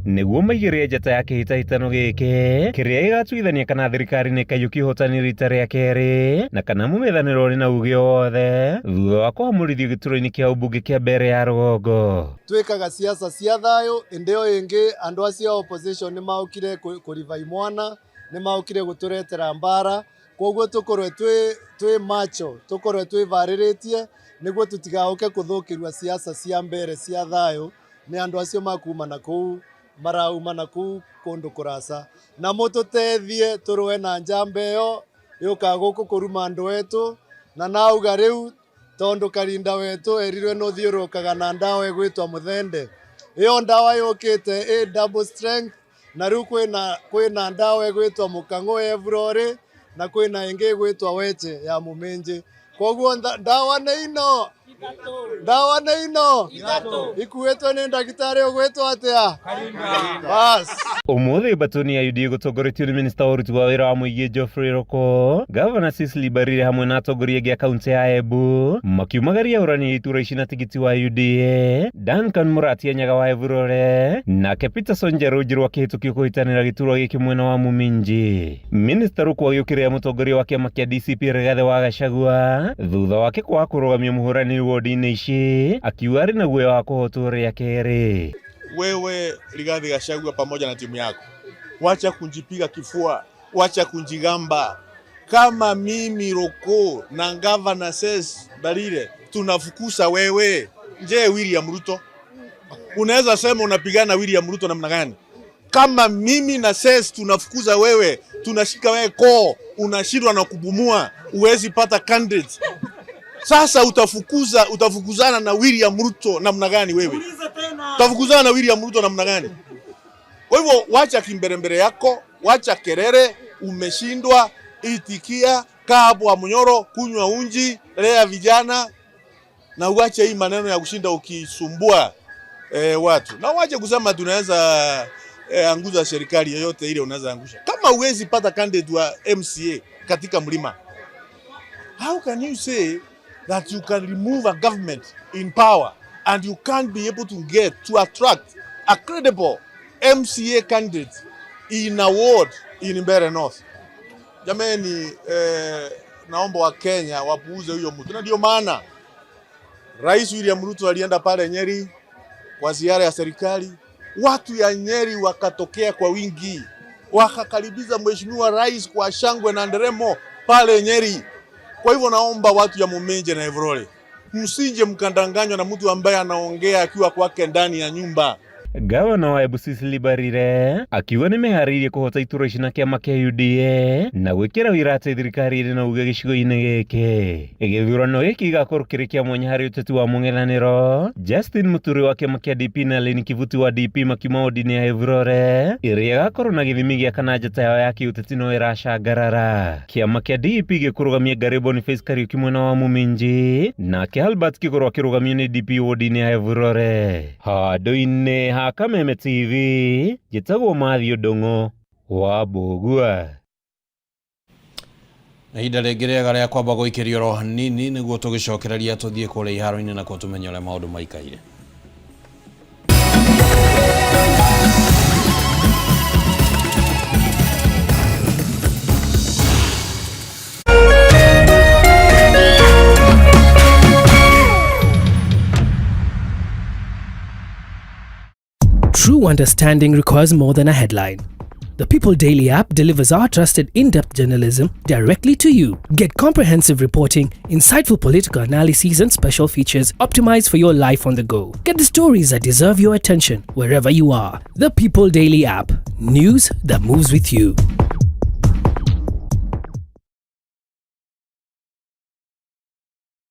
nĩguo maigĩrĩre njata ya kĩhĩtahĩtano gĩkĩ kĩrĩa gĩgatuithania kana thirikari nĩ ĩkaiyũkia ũhotani rita rĩa kerĩ na kana mũng'ethanĩro ũrĩ na uge o wothe thutha wa kũhamũrithio gĩturwa-inĩ kĩa ũmbunge kĩa Mbeere ya rũgongo. Twikaga siasa cia thayu, indi o ingi andu acio a opposition ni maukire kuriva imwana, ni maukire guturetera mbara. Koguo tukorwe twi macho, tukorwe twivariritie niguo tutigauke kuthukirwa siasa cia mbere cia thayu ni andu acio makuma na kuu, marauma na kuu kundu kuraca, na mututethie turue na njamba iyo yukaga guku kuruma andu etu. Na nauga riu tondu Karinda wetu erirwe no thiurukaga na ndawa igwitwa muthende, iyo ndawa yukite ĩ double strength, na riu kwina ndawa igwitwa mukang'u Evurore na kwina ingi igwitwa weche ya Muminji. Koguo ndawa nĩ ino, ndawa nĩ ino ikuĩtwo nĩ ndagĩtarĩ ũgwĩtwo atĩa? Bas. Umuthi mbatuni ya UDA gũtongoretio nĩ minista wa ũruti wa wĩra wa mũingĩ Geoffrey Ruku, Gavana Cecily Mbarire hamwe na atongoria angĩ a kaunti ya Embu makiumagaria ahũrani a itura ici na tigiti wa UDA, Duncan Mũratia Nyaga wa Evurore nake Peterson Njerũ Njerũ akĩhĩtũkio kũhĩtanĩra gĩturwa gĩkĩ mwena wa Muminji. Minista Ruku agĩũkĩrĩra mũtongoria wa kĩama kĩa DCP Rigathĩ wa Gachagua thutha wake kwaga kũrũgamia mũhũrani wodi-inĩ ici, akiuga arĩ na guoya wa kũhotwo rĩa kerĩ. Wewe Rigathi Gachagua pamoja na timu yako, wacha kunjipiga kifua, wacha kunjigamba. Kama mimi Ruku na Gavana Cecily Mbarire tunafukusa wewe, je, William Ruto unaweza sema unapigana na William Ruto namna gani? Kama mimi na Cecily tunafukuza wewe, tunashika wewe koo, unashindwa na kupumua, uwezi pata candidate. Sasa utafukuzana na William Ruto namna gani wewe? Utafukuzana na William Ruto namna gani? Kwa hivyo wacha kimberembere yako, wacha kerere, umeshindwa, itikia, kaa hapo Wamunyoro, kunywa unji, lea vijana na uache hii maneno ya kushinda ukisumbua watu. Na uache kusema tunaweza anguza serikali yoyote ile, unaweza angusha. Kama uwezi pata candidate wa MCA katika mlima, how can you say that you can remove a government in power and you can't be able to get to attract a credible MCA candidate in a ward in Mbeere North? Jameni, naomba wa Kenya wapuuze huyo mtu, na ndio maana Rais William Ruto alienda pale Nyeri kwa ziara ya serikali, watu ya Nyeri wakatokea kwa wingi, wakakaribisha mheshimiwa rais kwa shangwe na nderemo pale Nyeri. Kwa hivyo naomba watu ya Muminji na Evurore, msije mkandanganywa na mtu ambaye anaongea akiwa kwake ndani ya nyumba. Gavana wa Embu Cecily Mbarire akiuga nĩ meharĩirie kũhota iturwa ici na kĩama kĩa UDA na gwĩkĩra ũira atĩ thirikari ĩrĩ na uge gĩcigo-inĩ gĩkĩ. Gĩthurano gĩkĩ gĩgakorwo kĩrĩ kĩa mwanya harĩ ũteti wa mũng'ethanĩro. Justin Muturi wa kĩama kĩa DP na Lynn Kivuti wa DP makiuma wodi-inĩ ya Evurore ĩrĩa ĩgakorwo na gĩthimi gĩa kana njata yao ya kĩũteti no ĩracangarara. Kĩama kĩa DP gĩkũrũgamia Ngari Boniface Kariuki mwena wa Muminji nake Albert Kigoro akĩrũgamio nĩ DP wodi-inĩ ya Evurore. Handũ-inĩ ha Kameme TV njĩtagwo Matthew Ndung'u wa Mbũgua. Na ihinda rĩngĩ rĩega rĩa kwamba gũikĩrio oro hanini nĩguo tũgĩcokereria tũthiĩ kũrĩa iharo-inĩ nakuo tũmenye ũrĩa maũndũ maikaire. True understanding requires more than a headline. The People Daily app delivers our trusted in depth journalism directly to you. Get comprehensive reporting, insightful political analyses, and special features optimized for your life on the go. Get the stories that deserve your attention wherever you are. The People Daily app. News that moves with you.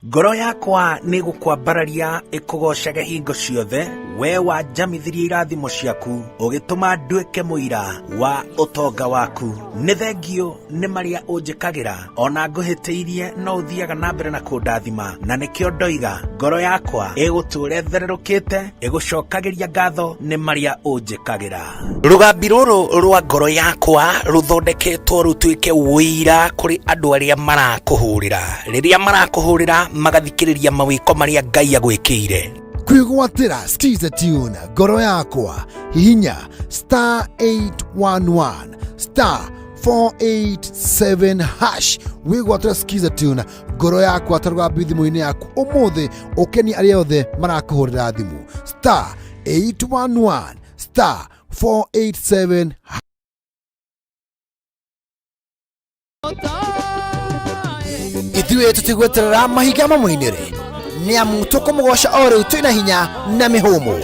Ngoro yakwa nĩ gũkwambararia ĩkũgoocage hingo ciothe, we wanjamithirie irathimo ciaku, ũgĩtũma nduĩke mũira wa ũtonga waku. Nĩ thengio nĩ marĩa ũnjĩkagĩra, ona ngũhĩtĩirie no ũthiaga na mbere na kũndathima, na nĩkĩo ndoiga ngoro yakwa ĩgũtũũra ĩthererũkĩte, ĩgũcokagĩria ngatho nĩ marĩa ũnjĩkagĩra. Rũgambi rũrũ rwa ngoro yakwa rũthondeketwo rũtuĩke ũira kũrĩ andũ arĩa marakũhũrĩra, rĩrĩa marakũhũrĩra magathikĩrĩria mawĩko marĩa Ngai agwĩkĩire. Kwĩgwatĩra Skiza Tune ngoro yakwa hihinya star 811 star 487 hash wĩgwatĩra Skiza Tune ngoro yakwa ta rũgambi thimũ-inĩ yaku ũmũthĩ ũkenie arĩa othe marakũhũrĩra thimũ star 811 star 487 Ithuĩ tũtigweterera mahinga mamũinĩre nĩ amu tũkũmũgoca o rĩu twĩna hinya na mĩhũmũ.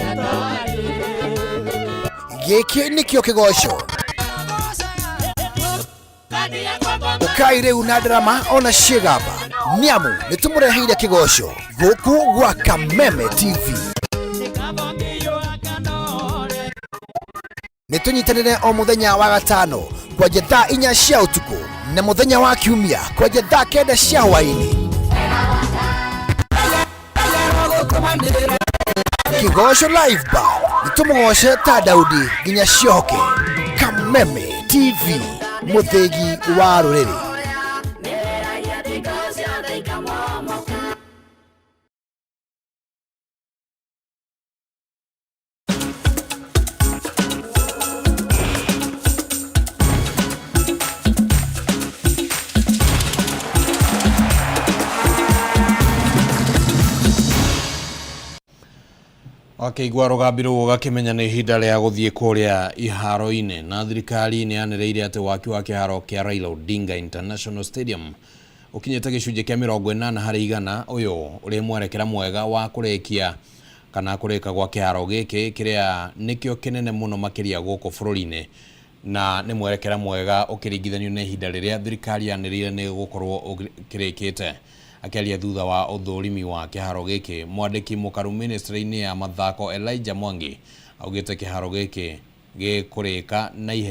Gĩkĩ nĩkĩo kĩgoco. Ũkai rĩu na ndarama ona ciĩgamba nĩ amu nĩ tũmũreheire kĩgoco gũkũ gwa Kameme TV. Nĩ tũnyitanĩre o mũthenya wa gatano kwanja thaa 4 cia ũtukũ na mũthenya wa kiumia kwanja thaa 9 cia hwaĩ-inĩ. Kĩgoco Live Band nĩ tũmũgoce ta Daudi nginya ciohoke. Kameme TV mũthĩgi wa rũrĩrĩ. Wakĩigua rũgambi rũu ũgakĩmenya nĩ ihinda rĩa gũthiĩ kũrĩa iharo-inĩ. Na thirikari nĩ yanĩrĩire atĩ waki wa kĩharo kĩa Raila Odinga International Stadium ũkinyĩte gĩcunjĩ kĩa 80% ũyũ ũrĩ mwerekera mwega wa kũrĩkia kana kũrĩka gwa kĩharo gĩkĩ kĩrĩa nĩkĩo kĩnene mũno makĩria gũkũ bũrũri-inĩ, na nĩ mwerekera mwega ũkĩringithanio na ihinda rĩrĩa thirikari yanĩrĩire nĩ gũkorwo kĩrĩkĩte. Akĩaria thutha wa ũthũrimi wa kĩharo gĩkĩ, mwandĩki mũkaru ministry-inĩ ya mathako Elijah Mwangi augĩte kĩharo gĩkĩ gĩkũrĩka na ihenya.